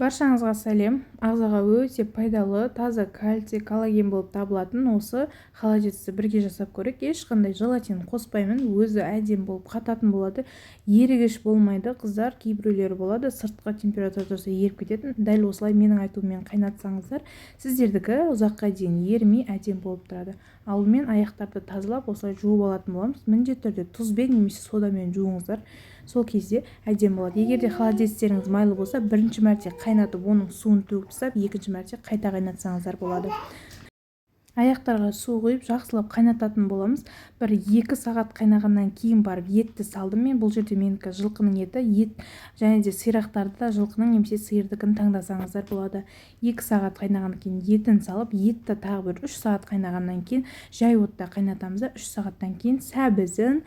Баршаңызға сәлем! Ағзаға өте пайдалы, таза кальций, коллаген болып табылатын осы холодецті бірге жасап көрейік. Ешқандай желатин қоспаймын, өзі әдемі болып қататын болады, ерігіш болмайды, қыздар. Кейбіреулері болады, сыртқы температура тұрса, еріп кететін. Дәл осылай менің айтуыммен қайнатсаңыздар, сіздердікі ұзаққа дейін ерімей, әдемі болып тұрады. Алдымен аяқтарды тазалап, осылай жуып алатын боламыз. Міндетті түрде тұзбен немесе содамен жуыңыздар, сол кезде әдемі болады. Егер де холодецтеріңіз майлы болса, бірінші мәрте қайнатып, оның суын төгіп тастап, екінші мәрте қайта қайнатсаңыздар болады. Аяқтарға су құйып, жақсылап қайнататын боламыз. Бір 2 сағат қайнағаннан кейін барып етті салдым мен. Бұл жерде менікі жылқының еті. Ет және де сирақтарды да жылқының немесе сиырдікін таңдасаңыздар болады. 2 сағат қайнағаннан кейін етін салып, етті тағы бір 3 сағат қайнағаннан кейін, жай отта қайнатамыз да, 3 сағаттан кейін сәбізін,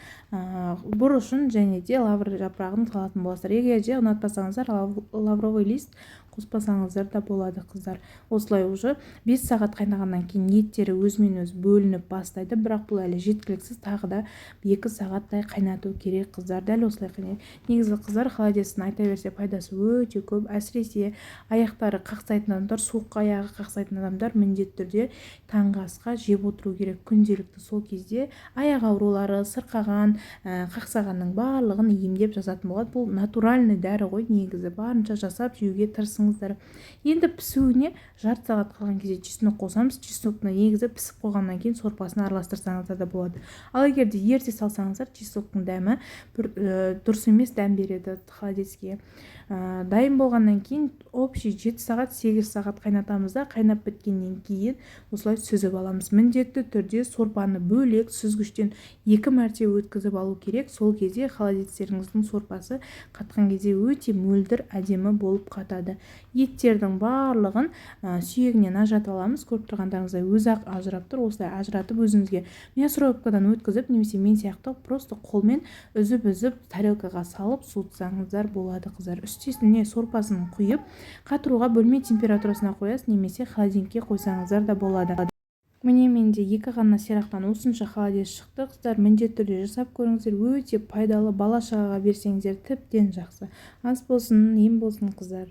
бұрышын және де лавр жапырағын салатын боласыздар. Егер де ұнатпасаңыздар, лавровый лист қоспасаңыздар да болады, қыздар. Осылай уже 5 сағат қайнағаннан кейін еттері өзімен өзі бөлініп бастайды, бірақ бұл әлі жеткіліксіз, тағы да 2 сағаттай қайнату керек, қыздар. Дәл осылай. Негізі, қыздар, холодецтің айта берсе, пайдасы өте көп. Әсіресе аяқтары қақсайтын адамдар, суыққа аяғы қақсайтын адамдар міндетті түрде таңғы асқа жеп отыру керек күнделікті. Сол кезде аяқ аурулары, сырқаған, қақсағанның барлығын емдеп жазатын болады. Бұл натуральный дәрі ғой негізі, барынша жасап жеуге тырысыңыздар. Енді пісуіне жарты сағат қалған кезде чеснок қосамыз. Чеснокты негізі пісіп қойғаннан кейін сорпасына араластырсаңыздар да болады. Ал егер де ерте салсаңыздар, чесноктың дәмі бір дұрыс емес дәм береді холодецке. Дайын болғаннан кейін общий 7 сағат, 8 сағат қайнатамыз да, қайнап біткеннен кейін осылай сүзіп аламыз. Міндетті түрде сорпаны бөлек сүзгіштен екі мәрте өткізіп алу керек. Сол кезде холодецтеріңіздің сорпасы қатқан кезде өте мөлдір, әдемі болып қатады. Еттердің барлығын сүйегінен ажыратып аламыз. Көріп тұрғандарыңыздай, өзі-ақ ажырап тұр. Осылай ажыратып, өзіңізге мясорубкадан өткізіп немесе мен сияқты просто қолмен үзіп үзіп тарелкаға салып суытсаңыздар болады, қыздар. Үстесіне сорпасын құйып, қатыруға бөлме температурасына қоясыз немесе холодильникке қойсаңыздар да болады. Міне, менде екі ғана сирақтан осынша холодец шықты. Қыздар, міндетті түрде жасап көріңіздер, өте пайдалы. Бала шағаға берсеңіздер, тіптен жақсы. Ас болсын, ем болсын, қыздар.